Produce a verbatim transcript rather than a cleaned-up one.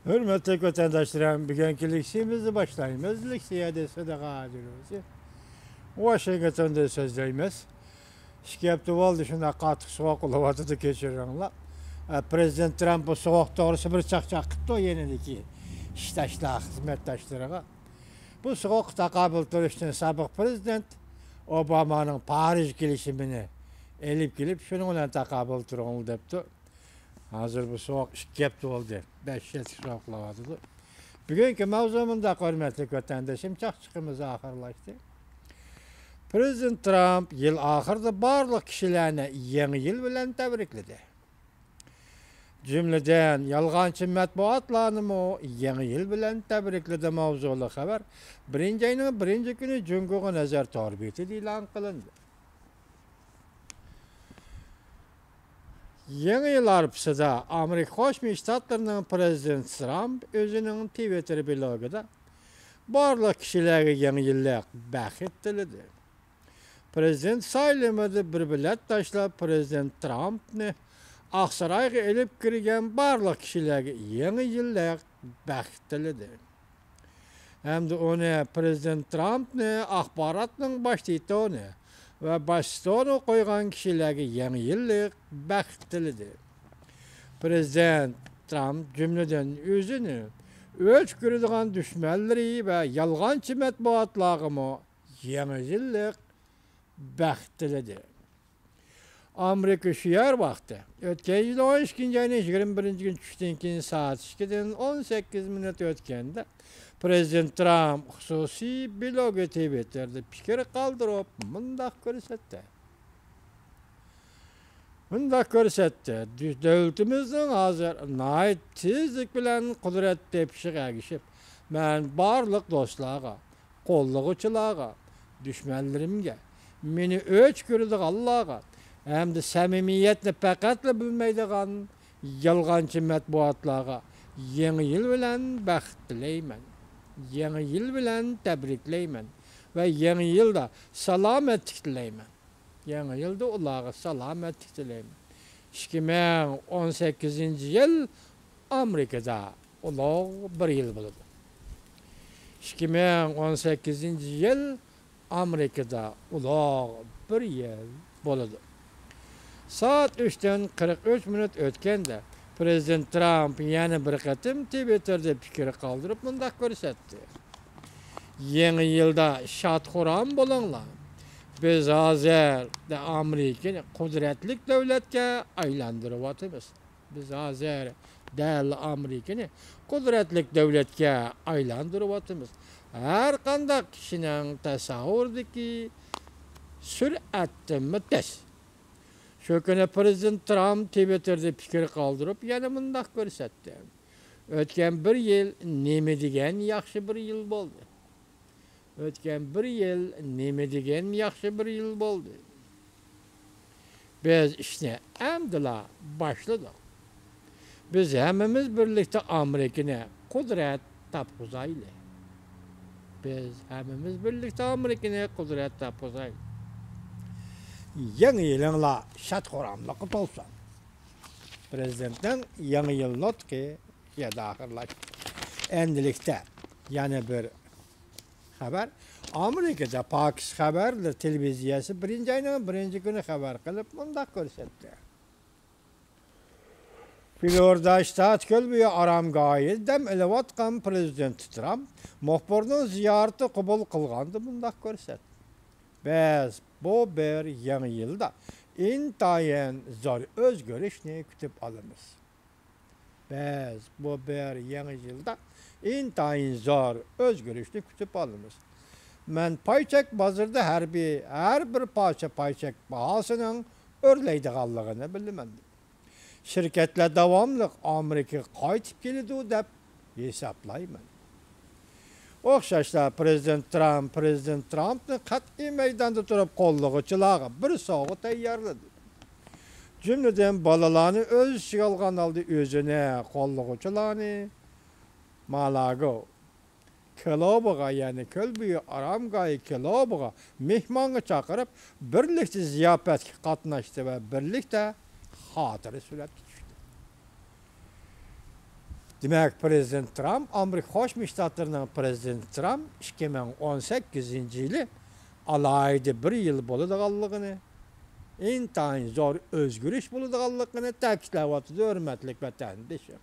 ھۆرمەتلىك ۋەتەنداشلىرىم، بۈگۈنكى لېكسىيەمىزنى باشلايمىز. لېكسىيەدە سەدىقە ھاجىر بولسى. ۋاشىنگتوندىن سۆزلەيمىز. ئىككى ھەپتە بولدى شۇنداق قاتتىق سوغۇق بولۇۋاتىدۇ، كەچۈرۈڭلار. ئە، پرېزىدېنت ترامپ بۇ سوغۇق توغرىسى بىر چاقچاق قىپتۇ يېنىدىكى ئىشداشلار، خىزمەتداشلىرىغا. بۇ سوغۇققا تاقابىل تۇرۇشتىن سابىق پرېزىدېنت ئوبامانىڭ پارىژ كېلىشىمىنى ئېلىپ كېلىپ، شۇنىڭ بىلەن تاقابىل تۇرۇڭلار دەپتۇ. ھازىر بۇ سوغۇق ئىككى ھەپتە بولدى. دەھشەتلىك سوغۇقلاۋاتىدۇ. بۈگۈنكى مەۋزۇ مۇنداق، ھۆرمەتلىك ۋەتەندىشىم، چاقچىقىمىز ئاخىرلاشتى. پرېزىدېنت ترامپ يىل ئاخىرىدا بارلىق كىشىلەرنى يېڭى يىل بىلەن تەبرىكلىدى. جۈملىدىن، يالغانچى مەتبۇئاتلارنىمۇ يېڭى يىل بىلەن تەبرىكلىدى ماۋزۇلۇق خەۋەر بىرىنچى ئاينىڭ بىرىنچى كۈنى جۇڭگوغا نەزەر تور بېتىدە ئېلان قىلىندى. يېڭى يىل ھارپىسىدا ئامېرىكا قوشما شتاتلىرىنىڭ پرېزىدېنتى ترامپ ئۆزىنىڭ تىۋىتتېر بىلوگىدا بارلىق كىشىلەرگە يېڭى يىللىق بەخت تىلىدى. پرېزىدېنت سايلىمىدا بىر بېلەت تاشلاپ، پرېزىدېنت ترامپنى ئاقسارايغا ئېلىپ كىرگەن بارلىق كىشىلەرگە يېڭى يىللىق بەخت تىلىدى. ھەمدە ئۇنى، پرېزىدېنت ترامپنى ئاخباراتنىڭ باش تىتونى ۋە باش ستونىغا قويغان كىشىلەرگە يېڭى يىللىق بەخت تىلىدى. پرېزىدېنت ترامپ، جۈملىدىن، ئۆزىنى ئۆچ كۆرىدىغان دۈشمەنلىرى ۋە يالغانچى مەتبۇئاتلارغىمۇ يېڭى يىللىق بەخت تىلىدى. ئامېرىكا شۇ يەر ۋاقتى، ئۆتكەن يىل ئون ئىككىنچى ئاينىڭ يىگىرمە بىرىنچى كۈنى چۈشتىن كېيىن سائەت ئىككىدىن ئون سەككىز مىنۇت ئۆتكەندە، پرېزىدېنت ترامپ خۇسۇسىي بىلوگى تىۋىتتېردا پىكىر قالدۇرۇپ، مۇنداق كۆرسەتتى. مۇنداق كۆرسەتتى، دۆ-، دۆلىتىمىزنىڭ ھازىر ناھايىتى تېزلىك بىلەن قۇدرەت تېپىشىغا ئەگىشىپ، مەن بارلىق دوستلارغا، قوللىغۇچىلارغا، دۈشمەنلىرىمگە، مېنى ئۆچ كۆرىدىغانلارغا ھەمدە سەمىمىيەتنى پەقەتلا بىلمەيدىغان يالغانچى مەتبۇئاتلارغا يېڭى يىل بىلەن بەخت تىلەيمەن. يېڭى يىل بىلەن تەبرىكلەيمەن ۋە يېڭى يىلدا سالامەتلىك تىلەيمەن. يېڭى يىلدا ئۇلارغا سالامەتلىك تىلەيمەن. ئىككى مىڭ ئون سەككىزىنچى يىل ئامېرىكىدا ئۇلۇغ بىر يىل بولىدۇ. ئىككى مىڭ ئون سەككىزىنچى يىل ئامېرىكىدا ئۇلۇغ بىر يىل بولىدۇ. سائەت ئۈچتىن قىرىق ئۈچ مىنۇت ئۆتكەندە، پرېزىدېنت ترامپ يەنە بىر قېتىم تىۋىتتېردا پىكىر قالدۇرۇپ مۇنداق كۆرسەتتى. يېڭى يىلدا شاد-خۇرام بولۇڭلار. بىز ھازىر ئامېرىكىنى قۇدرەتلىك دۆلەتكە ئايلاندۇرۇۋاتىمىز. بىز ھازىر دەل ئامېرىكىنى قۇدرەتلىك دۆلەتكە ئايلاندۇرۇۋاتىمىز. ھەر قانداق كىشىنىڭ تەسەۋۋۇرىدىكى سۈرئەتتىنمۇ تېز. شۇ كۈنى پرېزىدېنت ترامپ تىۋىتتېردا پىكىر قالدۇرۇپ يەنە مۇنداق كۆرسەتتى. ئۆتكەن بىر يىل نېمە دېگەن ياخشى بىر يىل بولدى. ئۆتكەن بىر يىل نېمە دېگەن ياخشى بىر يىل بولدى. بىز ئىشنى ئەمدىلا باشلىدۇق. بىز ھەممىمىز بىرلىكتە ئامېرىكىنى قۇدرەت تاپقۇزايلى. بىز ھەممىمىز بىرلىكتە ئامېرىكىنى قۇدرەت تاپقۇزايلى. يېڭى يىلىڭلار شاد-خۇراملىققا تولسۇن. پرېزىدېنتنىڭ يېڭى يىل نۇتقى يەردە ئاخىرلاشتى. ئەمدىلىكتە يەنە بىر خەۋەر. ئامېرىكىدا پاكىس خەۋەرلىرى تېلېۋىزىيەسى بىرىنچى ئاينىڭ بىرىنچى كۈنى خەۋەر قىلىپ مۇنداق كۆرسەتتى. فلورىدا شتات كۆل بويى ئارامگاھىدا دەم ئېلىۋاتقان پرېزىدېنت ترامپ مۇخبىرنىڭ زىيارىتىنى قوبۇل قىلغاندا مۇنداق كۆرسەتتى. بىز بۇ بىر يېڭى يىلدا ئىنتايىن زور ئۆزگىرىشنى كۈتۈپ ئالىمىز. بىز بۇ بىر يېڭى يىلدا ئىنتايىن زور ئۆزگىرىشنى كۈتۈپ ئالىمىز. مەن پاي چەك بازىرىدا ھەر بىر، ھەر بىر پارچە پاي چەك باھاسىنىڭ ئۆرلەيدىغانلىقىنى بىلىمەن. شىركەتلەر داۋاملىق ئامېرىكىغا قايتىپ كېلىدۇ دەپ ھېسابلايمەن. ئوخشاشلا پرېزىدېنت ترامپ، پرېزىدېنت ترامپنى قەتئىي مەيداندا تۇرۇپ قوللىغۇچىلارغا بىر سوۋغا تەييارلىدى. جۈملىدىن بالىلارنى ئۆز ئىچىگە ئالغان ھالدا ئۆزىنى قوللىغۇچىلارنى مالاگو كلۇبىغا، يەنى كۆل بويى ئارامگاھى كلۇبىغا مېھمانغا چاقىرىپ، بىرلىكتە زىياپەتكە قاتناشتى ۋە بىرلىكتە خاتىرە سۈرەتكە چۈشتى. دېمەك، پىرېزىدېنت ترامپ، ئامېرىكا قوشما شتاتلىرىنىڭ پىرېزىدېنتى ترامپ ئىككى مىڭ ئون سەككىزىنچى يىلى ئالاھىدە بىر يىل بولىدىغانلىقىنى، ئىنتايىن زور ئۆزگىرىش بولىدىغانلىقىنى تەكىتلەۋاتىدۇ، ھۆرمەتلىك ۋەتەندىشىم.